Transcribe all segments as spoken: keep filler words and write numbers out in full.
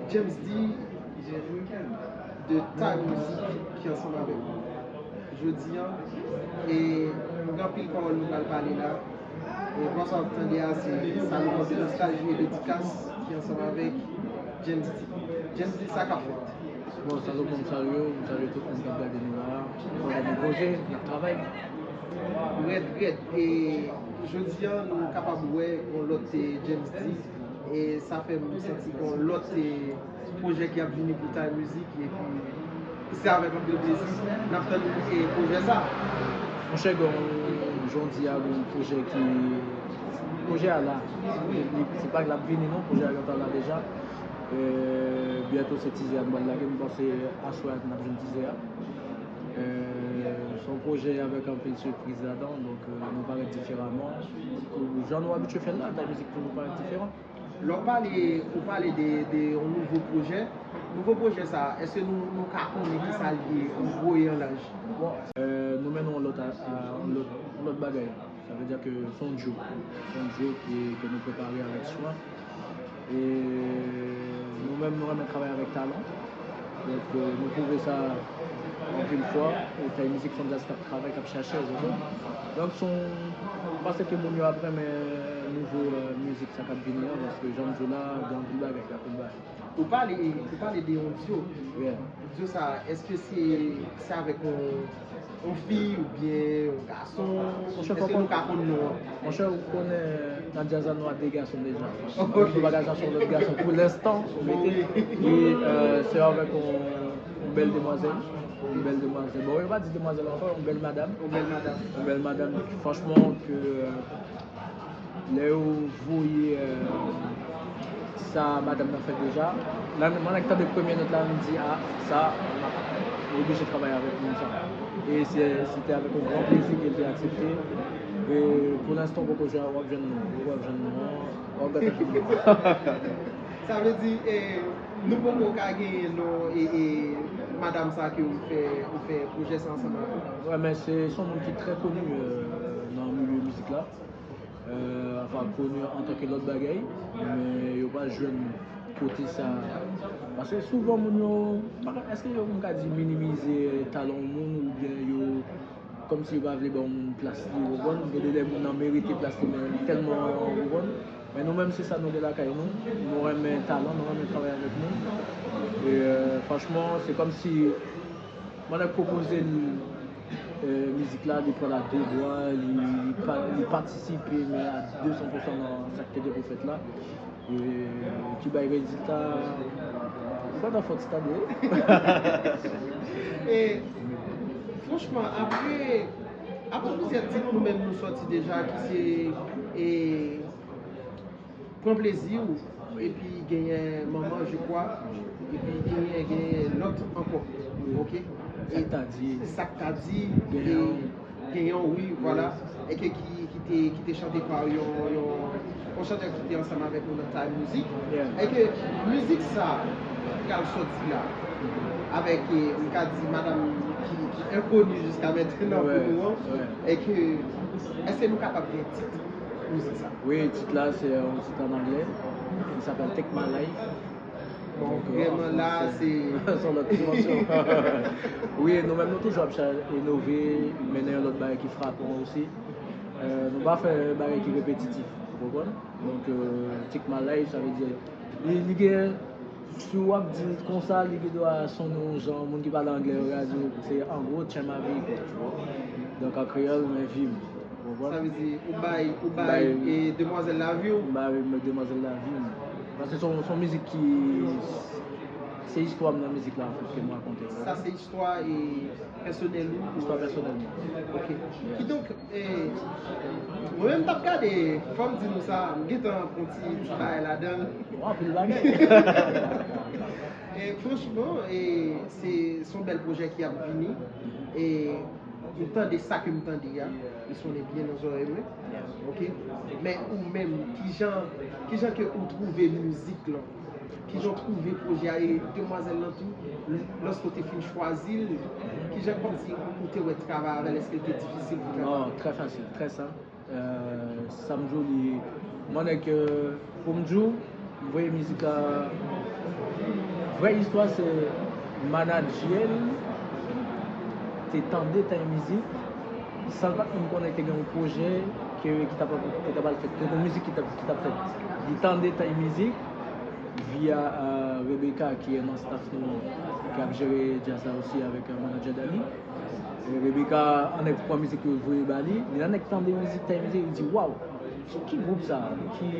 James D de Time Music ki ansanm avèk nou jodi a. E gen anpil pawòl nou pral pale la. E vwa sa w ap tande a, se Salomon de Nostalgie et Dédicace ki ansanm avèk James D. James D, sa k ap fèt? Bon, Salomon, m salye w, m salye tout moun k ap gade nou la. Fò nou bouje, n ap travay. Rèd, rèd. E jodi a, nou kapab wè yon lòt eh, James D. E sa fè m santi yon lòt eh, pwojè ki ap vini pou Time Music. Epi se avèk anpil plezi n ap tann eh, pwojè sa. Monchè, gen yon, jan w di a, gen yon pwojè ki, pwojè a la. Li, li, se pa l ap vini non, pwojè a gentan la deja. Euh, byento se tizè a nou pral lage, m panse aswè a n ap jwenn tizè a. Euh, se yon pwojè avèk anpil sipriz ladan, donk euh, nou parèt diferaman. Jan nou abitye fè l la, Time Music toujou parèt diferan. Lè w pale, ou pale de, de yon nouvo pwojè. Nouvo pwojè sa, èske nou, nou ka konnen ki sa l ye, an gwo e an laj? Bon, euh, nou mennen yon lòt, a, a, yon lòt, yon lòt bagay. Sa vle di ke se yon duo. Se yon duo ki, ke nou prepare avèk swen. E nou menm, nou renmen travay avèk talan. Donk, euh, nou pwouve sa anpil fwa. E Time Music se yon djaz k ap travay, k ap chache, ou konprann? Donk, se yon, m panse ke moun yo ap renmen nouvo euh, mizik sa k ap vini an, paske jan m di w la, gen anpil bagay, gen anpil bagay. Ou pale, ou pale de yon duo. Yeah. Duo sa, èske se, se avèk yon, yon fi oubyen yon gason? Èske nou ka konn non an? Monchè, ou konnen nan djaz la nou a de gason deja. Nou pa ka chache yon lòt gason pou lenstan, ou mete. E euh, se avèk yon, yon bèl demwazèl. Yon bèl demwazèl. Bon, yo pa di demwazèl ankò, yon bèl madanm. Yon bèl madanm. Yon bèl madanm, franchman, ke euh, lè yo voye euh, sa madanm nan fè deja, la, mwen nèk tande premye nòt la, m di, a, sa, m oblije travay avèk moun sa. E se, se te avèk yon gran plezi ke l te aksepte. E pou lenstan, poko jwe a, w ap jwenn non, w ap jwenn non an, w ap gade jwenn non an. Sa vle di, eh, nou poko ka genyen non e, e madanm sa ke ou fè, ou fè pwojè sa ansanm avè l? Wè, men se, se yon moun ki trè koni euh, nan milye mizik la. Euh, anfen, koni antanke lòt bagay, men yo pa jwenn kote sa. Paske souvan moun yo, m pa ka, èske yo, m ka di, minimize talan yon moun oubyen yo kòmsi yo pa vle ba yon moun plas li, ou konprann? Gen de lè moun nan merite plas li, men li tèlman, ou konprann? Men nou menm, se sa nou gen lakay nou. Nou renmen talan, nou renmen travay avèk moun. E euh, franchman, se kòmsi mwen t ap pwopoze l euh, mizik la, li pran l a de bra, li, li, pa, li patisipe, men a de san pou san nan sa k te gen pou fèt la. E ki bay rezilta, li pa nan fòt, sitadye. E franchman, apre, apre plizyè tit nou menm nou sòti deja, ki se e, Pran Plezi w, epi genyen Manman, je crois, epi genyen, genyen lòt ankò. Oke? Sa k ta di. Sa k ta di, Genyen. Genyen, wi, vwala. Eke ki, ki te, ki te chante pa yon, yon, yon chantè ki te ansanm avèk nou nan Time Music. Yeah. Eke mizik sa pral sòti la avèk, eh, m ka di, madanm ki, ki enkoni jiska mentnan pou nou an. Eke, èske nou kapab gen tit mizik sa? Wi, tit la se yon tit an anglè. Il s'appelle Take My Life. Bon, vrèman la, se se yon lòt dimansyon. Wi, nou menm nou toujou ap chache inove, mennen yon lòt bagay ki frapan osi. Euh, nou pa fè bagay ki repetitif, ou konprann? Donk, euh, Take My Life, sa vle di, li, li gen, si w ap di l konsa, li gen dwa sonnen yon jan moun ki pale anglè yo ka di w, se an gwo, tyen ma vi, kwa. Donk, an kreyòl, men vi m. Ou konprann? Sa vle di, ou bay, ou bay, e demwazèl lavi w? M bay demwazèl lavi m. Paske se yon, se yon mizik ki, se istwa m nan mizik la, anfèt, ke m rakonte. Sa se istwa e pèsonèl ou? Istwa pèsonèl mwen. Ok. Kidonk, e, mwen menm t ap gade, fò m di nou sa, m gentan pran ti, ti bagay ladan l. Bon, anpil bagay. E, franchman, e, se, se yon bèl pwojè ki ap vini. E, m tande sa ke m tande a, li sonnen byen nan zòrèy mwen. Ok? Men ou menm, kijan, kijan ke ou twouve mizik lan? Kijan w twouve pwojè a? E demwazèl lan tou, lè, lòske w te fin chwazi l, kijan, kòmsi ou te wè travay avè l? Èske l te difisil pou travay? Non, trè fasil, trè senp. Euh, sa m di w li, mwen nèg, euh, pou m di w, m voye mizik la Vrè istwa se manadjè l te tande Tay Mizik, san l pa t menm konnen te gen yon pwojè ke, ki t ap, ki t ap al fèt, ke yon mizik ki t ap, ki t ap fèt. Li tande Tay Mizik via euh, Rebecca ki nan staff nou ki ap jere djaz la osi avèk euh, manadjè Dani. E Rebecca, an nèg pran mizik yo voye ba li, li nan nèg tande mizik Tay Mizik, li di waw, ki, ki gwoup sa? Ki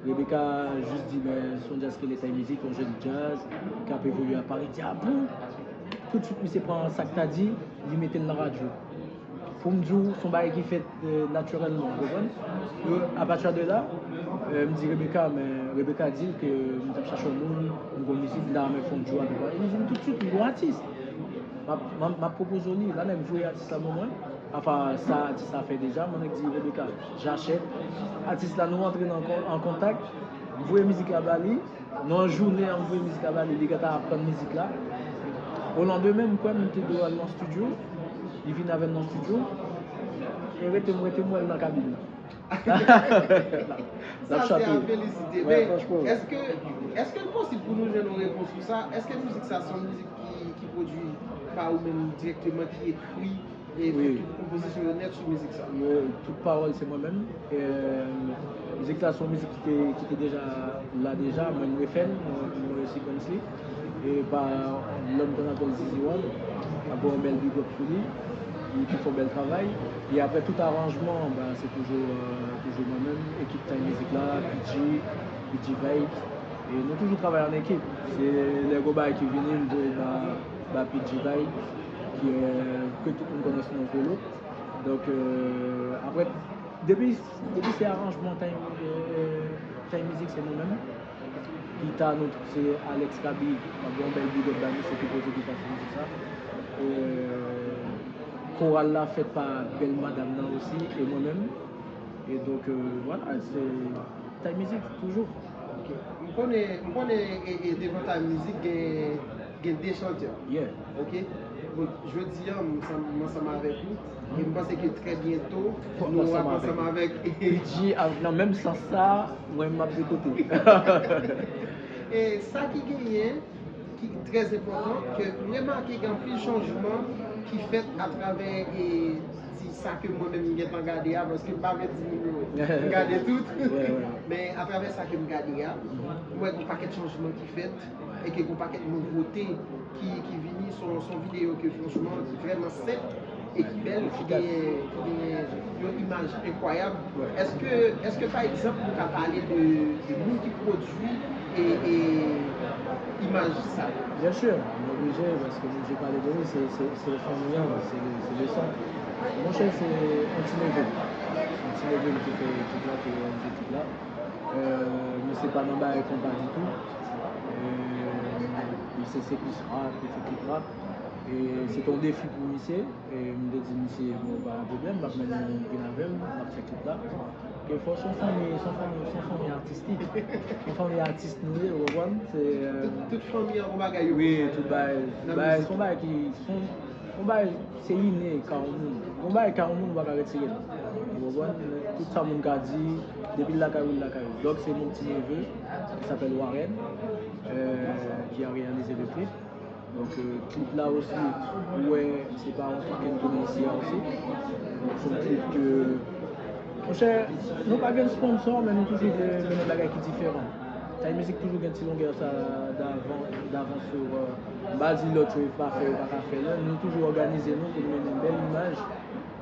Rebecca jis di men se yon djaz ki rele Tay Mizik, yon jèn djaz k ap evolye a Pari. Li di a bon? Toutswit misye pran sa k ta di, li mete l nan radyo. Pou m di w, se yon bagay ki fèt euh, natirèlman, ou konprann? Yo, apati de la, euh, m di Rebecca, men Rebecca di l ke m t ap chache yon moun, m gon mizik, m ta renmen fè yon duo avèk ou. Li di m toutswit, m gon atis. M ap, m ap, m ap pwopoze w li, la nèg voye atis la ban mwen. Anfen, sa atis la fè deja, mwen nèg di Rebecca, j'achète. Atis la, nou rantre nan kon- an kontak, m voye mizik la ba li. Nan yon jounen an, m voye mizik la ba li, li gentan aprann mizik la. O landemen, m kwè m te dwe al nan estidyo, li vin avè m nan estidyo. E rete m, rete m wè l nan kabin nan. L ap Sa se chante. A felisite. Men èske, èske l posib pou nou jwenn yon repons sou sa? Èske mizik sa se yon mizik ki, ki pwodui pa ou menm dirèkteman, ki ekri e fè tout konpozisyon yo nèt sou mizik sa? Yo, tout pawòl se mwen menm. E, mizik la se yon mizik ki te, ki te deja la deja, mwen m refè l, mwen, mwen resikans li. E pa lòm konn apèl Zizi One, ap ba yon bèl big up sou li, li ki fè yon bèl travay. E apre tout aranjman, ba, se toujou, euh, toujou mwen menm, ekip Tay Mizik la, P G, P G Vibes. E nou toujou travay an ekip. Se lè gon bagay ki vini, m voye ba, ba P G Vibes, ki, euh, ke tout moun konnen sou non Polo. Donk, euh, apre, depi, depi se aranjman Tay, euh, Tay Mizik, se nou menm. Gita nou, se Alex Kaby, m ap ba yon bèl big up ba misye ki poze gita sou mizik sa. Euh, koral la fèt pa bèl madanm nan osi, e mwen menm. E donk, euh, vwala, se Tay Mizik, toujou. Ok. M konnen, m konnen e, e devan Tay Mizik gen, gen de chantè. Yeah. Ok? Bon, jodi a, m ansanm, m ansanm avèk ou. E m panse ke trè byento, nou ap ansanm avèk P G nan menm sans sa, mwen m ap de kote. E sa ki genyen, ki trè enpòtan, ke m remake gen anpil chanjman ki fèt atravè e, ti sa ke mwen menm m gentan gade a, paske m pa vle di moun yo m gade tout. Men atravè sa ke m gade a, m wè gen yon pakèt chanjman ki fèt e ke gen yon pakèt nouvote ki, ki vini. Se yon, se yon videyo ke franchman ki vrèman senp e ki bèl, ki genyen, ki genyen yon imaj enkwayab. Èske, èske pa egzanp nou ka pale de, de moun ki pwodui e, e imaj sa? Byen si, nou oblije, paske nou oblije pale de li, se, se, se fanmi an, se, se leson. Monchè, se yon ti neve. Yon ti neve m ki fè ekip la, ki reyalize ekip la. Euh, misye pa nan bagay konpa ditou. Euh, misye se plis rap, li fè klip rap. E se te yon defi pou misye. E m te di misye, bon, pa gen pwoblèm, m ap mennen yon grenn avè m, m ap fè klip la. Ke fò se yon fanmi, se yon fanmi, se yon fanmi atistik. Se yon fanmi atis nou ye, ou konprann? Se, euh, tout, tout fanmi an gon bagay yo. Wi, tout bagay, tout bagay, se yon bagay ki, se yon, yon bagay, se ine ka yon moun. Yon bagay ka yon moun, ou pa ka retire l. Ou konprann? Tout sa moun ka di, depi l lakay ou, l lakay ou. Donk, se mon ti neve, ki s'appelle Warren, euh, qui a réalisé le clip. Donk, euh, klip la osi, ou wè, se pa yon klip ke n konnen isi a osi. Donk, se yon klip ke, monchè, nou pa gen sponsò, men nou toujou vle mennen bagay ki diferan. Tay Mizik toujou gen ti longè sa davan, davans sou, euh, m pa di lòt yo pa fè, yo pa ka fè, non, nou toujou òganize nou pou nou mennen yon bèl imaj.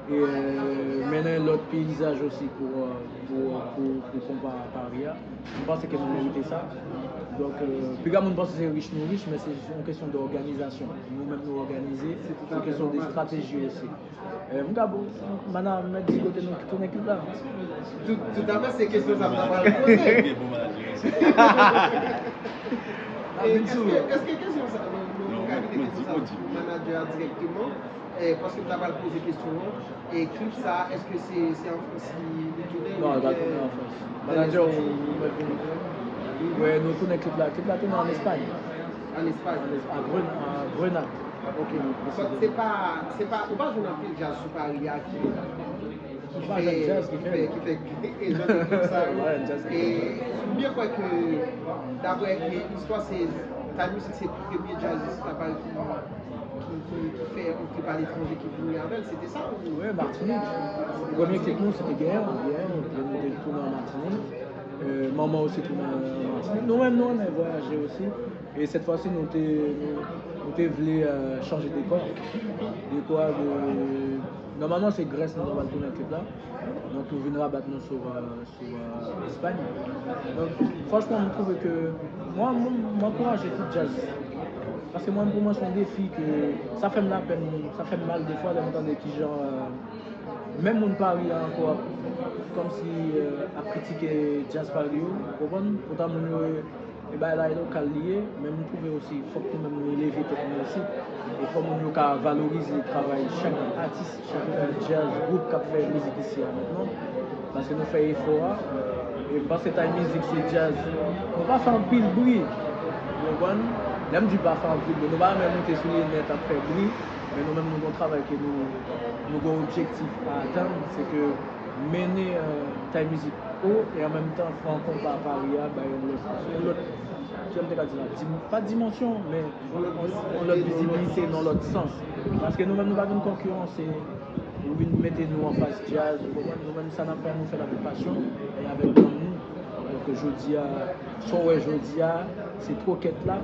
E, euh, mennen lòt peyizaj osi pou, euh, pou, pou, pou konpa Pari a. M panse ke nou merite sa. Donk, euh, piga moun panse se rich nou rich, men se yon kesyon de òganizasyon. Nou menm nou òganize, se kesyon de estrateji osi. Euh, m ka, mana, mèt di kote nou tounen klip la. Tout, tout afè, se kesyon sa m ta pral poze. E èske, èske kesyon sa, nou, nou ka kite kesyon sa pou manadjè a dirèkteman? E, paske m ta pral poze kesyon an, e klip sa, èske se, se an Frans li, li tounen? Non, li pa tounen an Frans. Manadjè ou mèt vin. Wè, nou tounen klip la. Klip la tounen an Espay. An Espay? An Es-, a Gren-, a Grenad. Ok. Donk, se pa, se pa, ou pa jwenn anpil djaz sou Pari a ki Ki fè, ki fè, ki fè, e, jan de klip sa yo. E m byen kwè ke, daprè istwa, se Time Music se premye djazis ki ki, ki, ki fè yon klip aletranje ki vini avè l, se te sa ou? Wi, Matinik. Premye klip nou, se te Genyen, Genyen, nou te tounen an Matinik. Euh, manman osi tounen an Matinik. Nou menm, nou renmen vwayaje osi. E sèt fwa si, nou te, nou, nou te vle euh, chanje dekò. Dekò a de. Nòmalman, se Grès nou t ap al tounen klip la. Donk, nou vin rabat nou sou, euh, sou euh, Espay. Donk, franchman, m twouve ke mwen, mwen, m ankouraje tout djaz. Paske mwen, pou mwen, se yon defi ke sa fè m lapèn, sa fè m mal defwa lè m tande kijan euh, menm moun Pari a ankò ap kòmsi euh, ap kritike djaz Pari yo, ou konprann? Poutan moun yo e bagay la e lokal li ye, men m twouve osi fòk nou menm nou leve tèt nou osi. E fò moun yo ka valorize travay chak atis, chak euh, djaz gwoup k ap fè mizik isi a mentnan. Paske nou fè efò a. E m panse Time Music se djaz. Nou pa fè anpil bri. Ou konprann? Lè m di pa fè anpil bri, nou pa renmen moute sou le nèt ap fè bri. Men nou menm nou gen yon travay ke nou, nou gen yon objektif a atann, se ke mennen euh, Time Music o e an menm tan fè yon konpa Pari a bay yon lòt, yon lòt, jan m te ka di la, dim, pa dimansyon, men yon lòt vizibilite nan lòt sans. Paske nou menm nou pa vin konkiranse, nou vin mete nou anfas djaz, ou konprann? Nou menm sa n ap fè, nou fè l avèk pasyon e avèk nanm nou. Donk jodi a, sa w wè jodi a, se twokèt la.